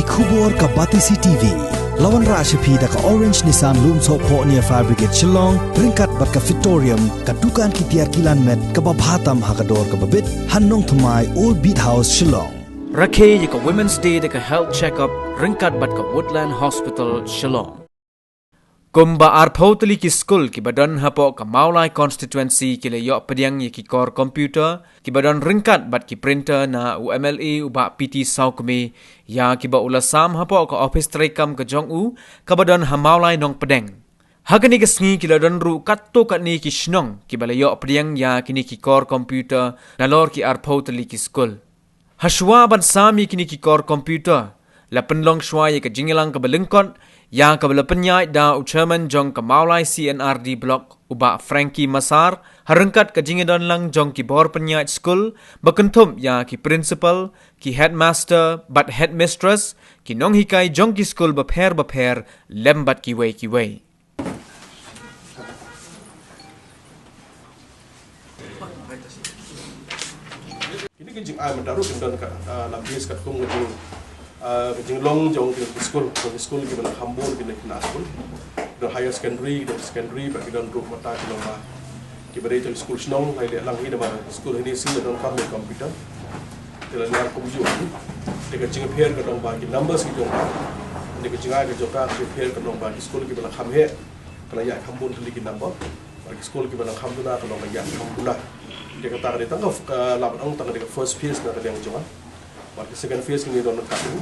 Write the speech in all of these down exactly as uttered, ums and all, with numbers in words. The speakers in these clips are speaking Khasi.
Khubor ka Batesi T V. La wanrah sha phi da ka Orange Nissan Lumsohphoh near Fire Brigade Shillong, ryngkat bad ka Fitorium, ka dukan ki tiar kilan met kaba bha tam ha ka dor kaba bit, ha Nongthymmai, Old Beat House, Shillong. Rakhe ïa ka Women's Day da ka health check-up ryngkat bad ka Woodland Hospital, Shillong. Kumba arphew tylli ki skul kiba don hapoh ka Mawlai constituency ki la ïoh pdiang ïa ki kor computer kiba don ryngkat bad ki printer na u M L A u Bah P T Sawkmie, ïa kiba u la sam hapoh ka ophis treikam ka jong u kaba don ha Mawlai Nongpdeng. Ha kane ka sngi ki la don ruh katto katne ki shnong kiba la ïoh pdiang ïa kine ki kor computer nalor ki arphew tylli ki skul. Hashwa ban sam ïa kine ki kor computer, la pynlong shwa ïa ka jingïalang kaba lyngkot, ïa kaba la pynïaid da u chairman jong ka Mawlai C and R D Block, u Bah Frankie Massar, ha ryngkat ka jingïadon lang jong ki bor pynïaid skul, ba kynthup ïa ki principal, ki headmaster bad headmistress, ki nonghikai jong ki skul bapher bapher, lem bad kiwei kiwei. Kine ki jingai mynta ruh kin don ka, ah, la base katkum ka jing, ah, ka jinglong jong ki skul, jong ki skul kiba la kham bun, kine ki khynnah skul. Don higher secondary, don secondary, bad ki don ruh mynta ki long ba kiba dei jong skul shnong, la ïaleh lang hi namar skul hynne shi la donkam ïa computer. Te la nang kumjuh. Te ka jingpher ka long ba ki numbers ki jong ka. Te ka jingai ka jong ka, ka jingpher ka long ba ki skul kiba la kham heh, ka la ïaid kham bun tylli ki number. Bad ki skul kiba la kham duna ka long ka ïaid kham duna. Te kata ka dei tang ka, ka la ban ong tang ka dei ka first phase na ka liang jong nga. Bad ka second phase kine don ka tu.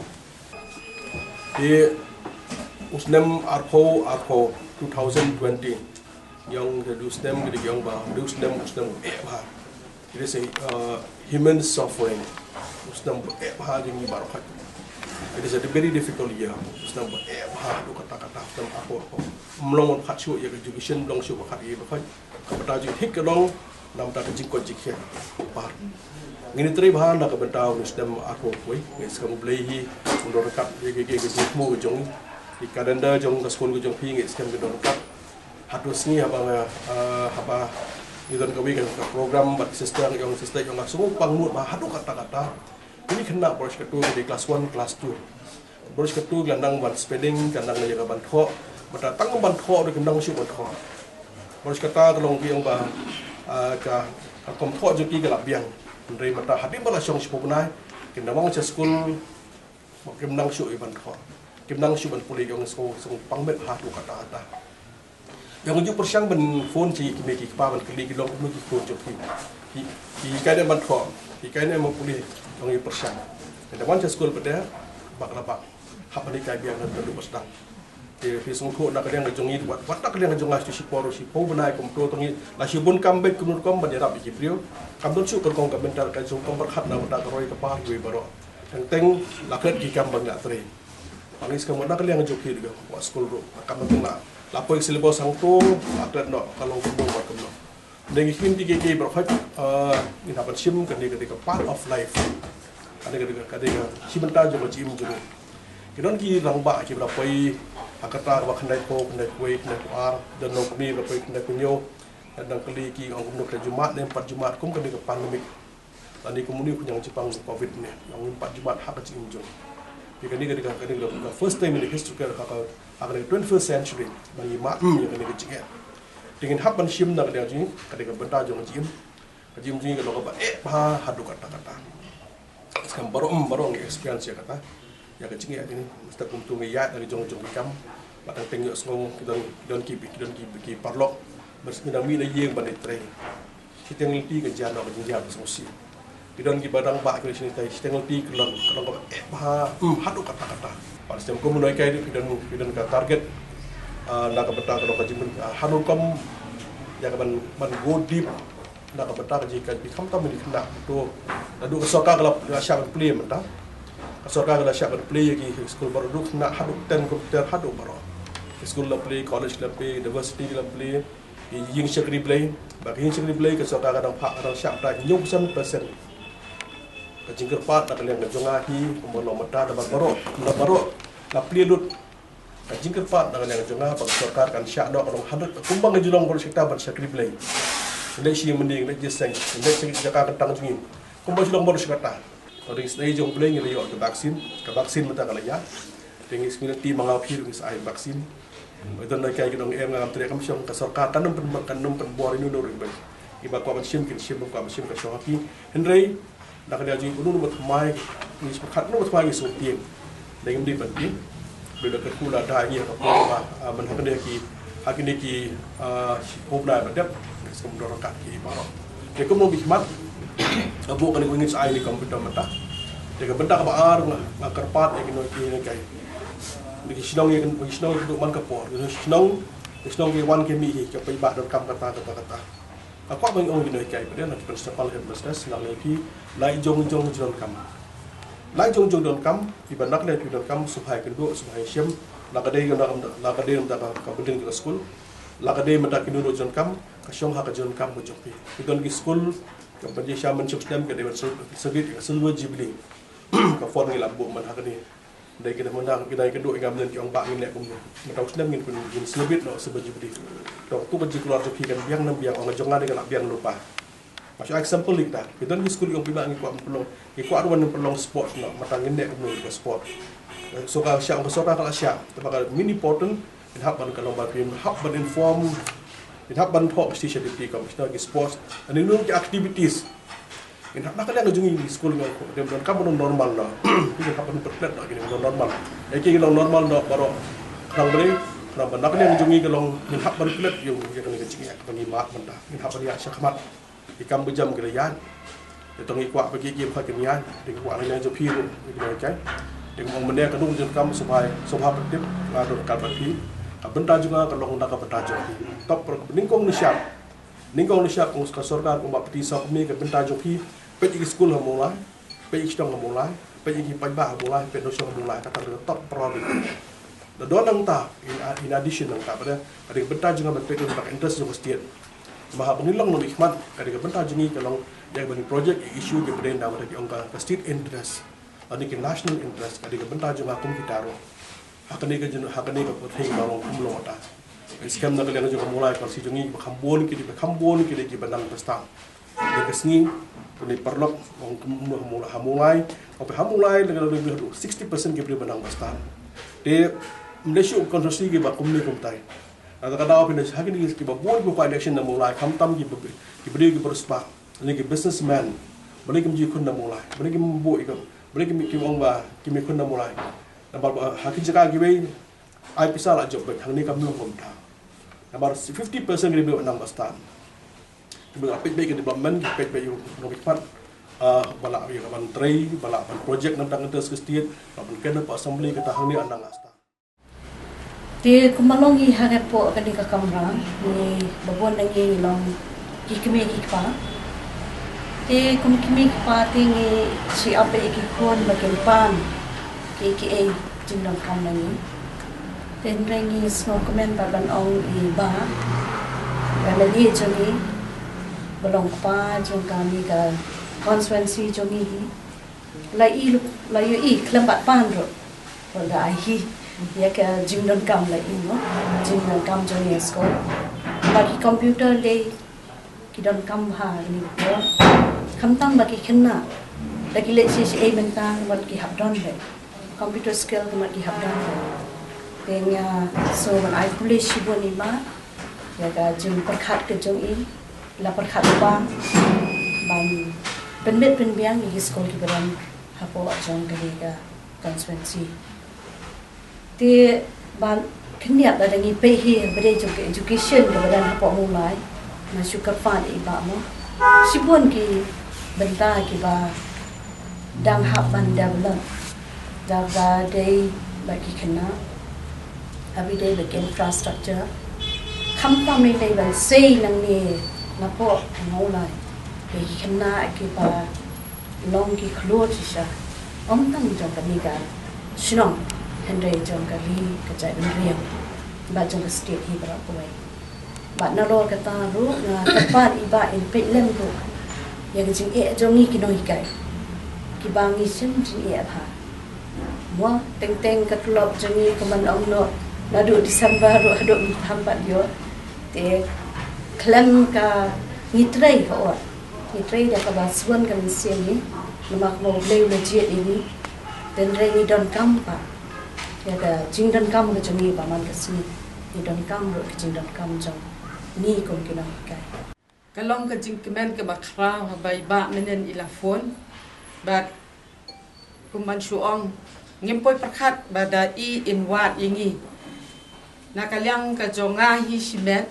Te u snem arphew arphew, two thousand twenty. Ïa u snem ki dei ïa u ba, u snem, u snem eh bha. It is a, uh, human suffering. U snem eh bha jong ngi baroh. It is a very difficult year. U snem eh bha, haduh katta katta, u snem arphew arphew. Ym long phat shuh ïa ka education, ym long shuh phat ïa ka phat. Ka bynta jong ngi ka long namar ka jingkoit jingkhiah. Par. Ngin ïatrei bha na ka bynta u snem arphew arphew. Ngin skhem U Blei hi un don ryngkat ïa ka, ka, ka jingthmu ka jong ngi. Ki calendar jong ka skul ka jong phi ngin skhem ka don ryngkat. Hato sngi haba nga, ah, haba ngi don kawei ka program bad sister, ïong sister, ïong nga sngewpang mut ba haduh katta katta. Kine ki khynnah baroh shi katta ki dei class one, class two. Baroh shi katta ki la nang ban spelling, ki la nang ïa ka ban thoh. Mynta tang ban thoh ruh kim nang shuh ban thoh. Baroh shi katta ka long ki ïong ba, ah, ka, ka rukom thoh jong ki ka la biang. Hynrei mynta hadien ba la shong shiphew bnai, kin da wan sha skul, kim nang shuh ïa ban thoh. Kim nang shuh ban pule, ïong sngewpang met haduh katta katta. Ïong ju pyrshang ban phone sha ki kmie ki kpa ban kylli ki long kumno ki phone jong ki. Ki, ki hikai ne ban thoh, ki hikai ne ban pule, ïong ju pyrshang. Te da wan sha skul pat de, bak la bak. Hap ban hikai biang na ka duh ba sdang. Te phi sngewthuh na ka liang ka jong ngi, wat, wat na ka liang ka jong nga, shiphew, shiphew bnai kumto tang ngi la shibun kam beit kumno rukom ban ïarap ïa ki briew. Kam don shuh ka rukom ka mental ka jong, kam pyrkhat na ka bynta ka roi ka par kiwei baroh. Teng teng la klet ki kam ban ïatrei. Ba ngi skhem wat na ka liang jong ki ruh, wat skul ruh kam teng la, la poi syllabus hangto, la klet noh ka long kumno wat kumno. Dei ngi kynti kiei kiei baroh, eh, ngin hap ban shim kane ka dei ka part of life. Kane ka dei ka, ka dei ka shi bynta jong ka jingim jong ngi. Ki don ki rangbah kiba la poi ha kata kaba khyndai phew, khyndai phew wei, khyndai phew ar, don nongkmie ba la poi khyndai phew hynñiew. Nang kylli ki ong kumno, khyndai jummat ne pat jummat kum kane ka pandemic. Lane kumne u khñiang jingpang covid ne, ong ngim pat jummat ha ka jingim jong. Te kane ka dei ka, kane ka first time in the history ka, ka, ka, ha ka twenty-first century ba ngi mad ïa kane ka jingeh. Te ngin hap ban shim na ka liang jong ngi, ka dei ka bynta jong ka jingim. Ka jingim jong ngi ka long kaba eh bha haduh katta katta. Skhem baroh, baroh ngi experience ïa kata. Ïa ka jingeh kine, mynta kumto ngi ïaid na ka jong jong ki kam. Ba teng teng ïohsngew ki don, ki don ki, ki don ki, ki paralok. Bad ngi dang mih na ïing ban ïatrei. Shiteng lynti ka jia noh ka jingjia ka sngewsih. Ki don kiba dang bah ki shini tai, shiteng lynti ka long, ka long kaba eh bha, hmm, haduh katta katta. Bad stem kum u nonghikai ruh ki don, ki don ka target, ah, na ka bynta ka long ka jingmyn, ah, haduh kum ïa ka ban, ban go deep. Na ka bynta ka jinghikai phi khamtam ïa ki khynnah to. Naduh ka sorkar ka la, la shah ban plie mynta. Ka sorkar ka la shah ban plie ïa ki skul baroh, naduh khynnah haduh ten kumta haduh baroh. Ki skul la plie, college la plie, university la plie, ki ïing shakri Blei. Ba ki ïing shakri Blei ka sorkar ka dang phah, ka dang shah mynta hynñiew percent. Ka jingkyrpad na ka liang ka jong nga hi, kumba long mynta da baroh, da baroh la plie lut. Ka jingkyrpad na ka liang jong nga ba ka sorkar kan shah noh ka long hundred, kumba ngi ju long baroh shi katta ban shakri Blei. Ngi leit shi mynding, ngi leit jingïaseng, ngi leit shi jaka kyntang jong ngi. Kumba ju long baroh shi katta. Ri snei jong U Blei ngi la ïoh ka vaccine, ka vaccine mynta ka la ïa. Te ngi sngewthuh ma nga phi ruh ngi sa ai vaccine. Ito na kai ki nong em ngam trei kam shong ka sorkar kan ym pyn kan ym pynbor ïa uno uno ruh ba. Iba kwah ban shim kin shim, ba kwah ban shim ka shong ha ki. Hynrei na ka liang jong uno uno ba thymmai ngi sngewthuh uno uno ba thymmai ngi sngewthuh. Dei ngim dei ban pyn. Bad la kyrkhu lada ngi ha ka por ba, ah, ban ha kane ki, ha kine ki, ah, shi- hopna ba dep, ka skem dor kat ki baroh. Te kum nongmihkhmat, ka buh kane ka ngin sa ai ni computer mynta. Te ka bynta kaba ar nga, nga kyrpad ïa ki nong ki nong kai. Ki shnong ïa ki shnong ïa ki man ka por. Ki shnong, ki shnong ki wan ki mih hi, ka paidbah donkam kata, kata, kata. Ka kwah ban ong ïa ki nong kai, ba dei na ki principal headmistress, na ki lai jong jong jong donkam. Lai jong jong donkam, iba nak leh phi donkam, sngewbha ïakynduh, sngewbha ïashem, la ka dei ka, la ka dei ka, ka building ka skul, la ka dei mynta ki nuru donkam, ka shong ha ka donkam ka jong phi. Ki don ki skul, ka ban ïa sha mynshwa snem ka dei ban sil-, silver, silver jubilee. Ka fund ngi la buh man ha kane. Dei ki da mynta ki dei ka duh ïa ka mynta ki ong ba ngin leh kumno. Mynta u snem ngin pyn ngin silver noh silver jubilee. To tu ka jingkular jong phi kan biang nam biang ong jong nga dei ka la biang lypa. Nga shu example ïa kita. Kita ngi skul ïa u pynbna ngi kwah pynlong, ngi kwah ruh ban pynlong sport noh, mynta ngin leh kumno ka sport. So ka shah, ka sorkar ka la shah. Te ba ka min important, ngin hap ban ka long ba phi, hap ban inform, ngin hap ban thoh shisha sha ki commissioner ki sport. Ani ngi ki activities. Ngin hap na ka liang jong ngi skul ngi ko dem donkam ban normal noh. Ngin hap ban pynplet noh kine ban normal. Ïa ki long normal noh baroh. Khnang ba dei, khnang ba na ka liang jong ngi ka long ngin hap ban pynplet ïa u ïa kane ka jingeh kaba ngi mad mynta. Ngin hap ban ïa shakhmat. Ki kam ba jam ki la ïaid. Te to ngi kwah ba ki ki ba kin ïaid. Te ngi kwah na ïa jong phi ruh. Ngi kwah ïa. Te ngi ong mynne ka nongjoin kam sngewbha, sngewbha pyntip. Nga don ka ba phi. Ka bynta jong nga ka long na ka bynta jong phi. Top pro nyngkong nyngshap. Nyngkong nyngshap kong ka sorkar kong ba pynti sa kumne ka bynta jong phi. Peit ïa ki skul ha Mawlai. Peit ïa ki shnong ha Mawlai, peit ïa ki paidbah ha Mawlai, peit ïa ki shnong ha Mawlai, kata ka top priority. Da don nangta, in, in addition nangta, ba dei, ka dei ka bynta jong nga ban peit ïa ka interest jong ka state. Ba haba ngi long nongmihkhmat, ka dei ka bynta jong ngi ka long, ïa kaba ngi project, ïa issue, ïa ba dei na ba dei ki ong ka, ka state interest. Lane ki national interest, ka dei ka bynta jong nga kum kita ruh. Ha kane ka jin, ha kane ka pyrthei ba long kum long ata. Skhem na ka liang jong ka Mawlai, ka si jong ngi, ba kham bun ki dei, ba kham bun ki dei ki ba nang ba stad. Dei ka sngi, kane paralok, ong kumno ha Mawlai, ha Mawlai, ong phi ha Mawlai, la ka dei sixty percent ki briew ba nang ba stad. Te, ym dei shuh constituency ki ba kumne kumtai. Na ka daw phi na ha kine ki ba bun ki ba kwah election na Mawlai, khamtam ki ba, ki briew ki ba riewspah, lane ki businessman, balei kim ju khun na Mawlai, balei kim buh ïa ka, balei kim, kim ong ba, kim ïa khun na Mawlai. Namar ba, ha ki jaka kiwei, ai pisa la jop beit, hangne kam long kumta. Namar fifty percent ki briew nang ba stad. Ki briew peit beit ka development, ki peit beit ïa u nongmihkhmat, ah, ba la ïa ka ban trei, ba la ban project nangta ngan test ka state, ba ban ken pa assembly kata hangne nang ba stad. Te kumba long ngi ha ka pok kane ka kamra, ngi ba bun na ngi long ki kmie ki kpa. Te kum kmie ki kpa te ngi shu ap ïa ki khun ba kin pan ki, ki ei jingdonkam na ngi. Te hynrei ngi sngewkmen pat ban ong ïa i Bah, ba la ïa jong ngi, ba long kpa jong kane ka constituency jong ngi hi. La i, la ïohi khlem pat pan ruh. Ruh da ai hi. Ïa ka jingdonkam la i mo. Jingdonkam jong ngi sngewbha. Ba ki computer lei ki donkam bha ni ko. Khamtam ba ki khynnah. Da ki leit sha sha ei mynta ka mut ki hap don beit. Computer skill ka mut ki hap don beit. Te nga sngewbha ban ai khublei shibun i Bah. Ïa ka jingpyrkhat ka jong i. La pyrkhat ba ban pynbit pynbiang ïa ki skul kiba don hapoh jong kane ka constituency. Te ban khyndiat lada ngi peit hi ba dei jong ka education kaba don hapoh Mawlai, nga shu kyrpad ïa i Bah mo. Shibun ki bynta kiba dang hap ban develop. Da ba dei bad ki khynnah, ha ba dei bad ki infrastructure. Khamtam lei lei ban sei nangne napoh Mawlai. Bad ki khynnah kiba long ki khlur shisha. Ym tang jong kane ka shnong, hynrei jong kali ka jaitbynriew bad jong ka state hi baroh kawei. Bad nalor kata ruh nga kyrpad i Bah in peit lem ruh ïa ka jingeh jong ngi ki nonghikai kiba ngi shem jingeh bha. Mo teng teng ka tulop jong ngi ka man ong noh naduh December ruh haduh mynta pat ïoh. Te khlem ka ngi trei ka ot. Ngi trei da kaba sbun ka mynsiem ngi. Namar ba U Blei u la jied ïa ngi, hynrei ngi donkam pat ïa ka jingdonkam ka jong ngi ba man ka sngi. Ngi donkam ruh ka jingdonkam jong ngi kum ki nonghikai. Ka long ka jingkmen kaba khraw haba i Bah mynnin i la phone. Bad kum ban shu ong, ngim poi pyrkhat ba da i in wad ïa ngi. Na ka liang ka jong nga hi shimet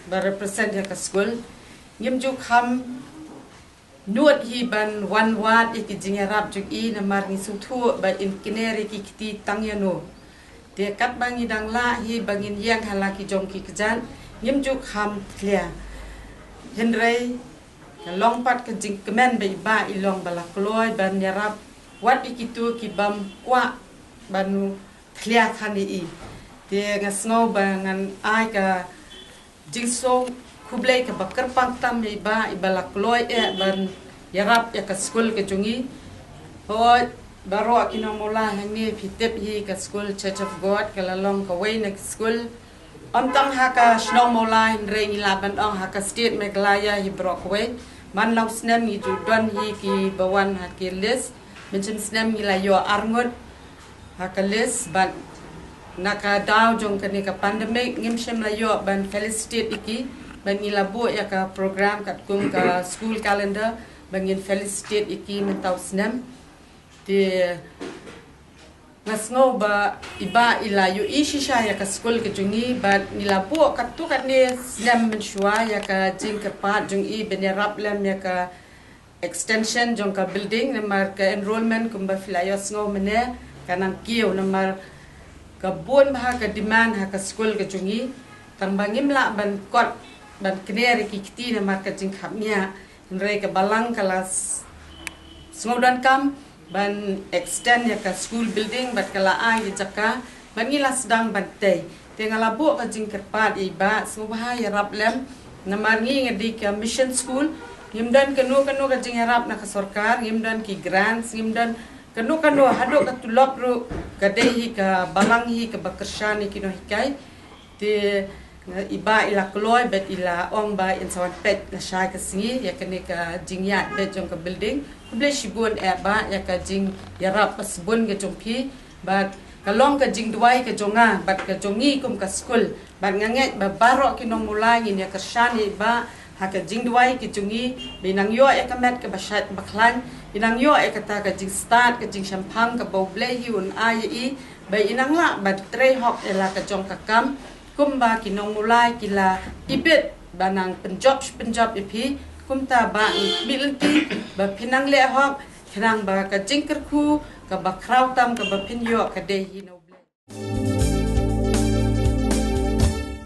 ba represent ïa ka skul, ngim ju kham nud hi ban wan wad ïa ki jingïarap jong i, namar ngi sngewthuh ba in kner ïa ki kti tang ïano. Te katba ngi dang lah hi ba ngin ïeng ha la ki jong ki kjat, ngim ju kham tlia. Hynrei ka long pat ka jingkmen ba i Bah i long ba la kloi ban ïarap wat ïa kitu ki bym kwah ban tlia kane i. Te nga sngew ba ngan ai ka jingsngewkhublei kaba kyrpang tam ïa i Bah, i ba la kloi eh ban ïarap ïa ka skul ka jong ngi. Hooid, baroh ki nongmawlai hangne phi tip hi ka skul Church of God ka la long kawei na ki skul. Ym tang ha ka shnong Mawlai hynrei ngi lah ban ong ha ka state Meghalaya hi baroh kawei. Man la u snem ngi ju don hi kiba wan ha ki list. Mynshem snem ngi la ïoh arngut ha ka list bad na ka daw jong kane ka pandemic ngim shym la ïoh ban felicitate ïa ki, bad ngi la buh ïa ka program katkum ka school calendar ba ngin felicitate ïa ki mynta u snem. Te nga sngew ba i Bah i la ïohi shisha ïa ka skul ka jong ngi, bad ngi la buh katto katne snem mynshuwa ïa ka jingkyrpad jong i ban ïarap lem ïa ka extension jong ka building, namar ka enrollment kumba phi la ïohsngew mynne ka nang kiew, namar ka bun bha ka demand ha ka skul ka jong ngi. Tang ba ngim lah ban kot ban kner ïa ki kti namar ka jingkhapngiah. Hynrei ka balang ka la s-, sngewdonkam ban extend ïa ka school building bad ka la ai ïa jaka bad ngi la sdang ban tei. Te nga la buh ka jingkyrpad ïa i Bah sngewbha ïarap lem, namar ngi nga dei ka mission school, ngim don kano kano ka jingïarap na ka sorkar, ngim don ki grants, ngim don kano kano, haduh ka tulop ruh ka dei hi ka balang hi kaba kyrshan ïa ki nonghikai. Te nga, i Bah i la kloi bad i la ong ba in sa wan peit lashai ka sngi ïa kane ka jingïaid beit jong ka building. Khublei shibun eh Bah ïa ka jingïarap ba sbun ka jong phi. Bad ka long ka jingduwai ka jong nga bad ka jong ngi kum ka skul. Bad nga ngeit ba baroh ki nongmawlai ngin ïa kyrshan ïa i Bah ha ka jingduwai ka jong ngi, ba i nang ïoh ïa ka met kaba shait ba khlaiñ, i nang ïoh ïa kata ka jingstad ka jingshemphang kaba U Blei hi un ai ïa i, ba i nang lah ban trei hok ïa la ka jong ka kam. Kumba ki nongmawlai ki la ibit ba nang pynjop pynjop ïa phi, kumta Bah ngi khmih lynti ba phin nang leh hok, khnang ba ka jingkyrkhu kaba khraw tam kaba phin ïoh ka dei hi na U Blei.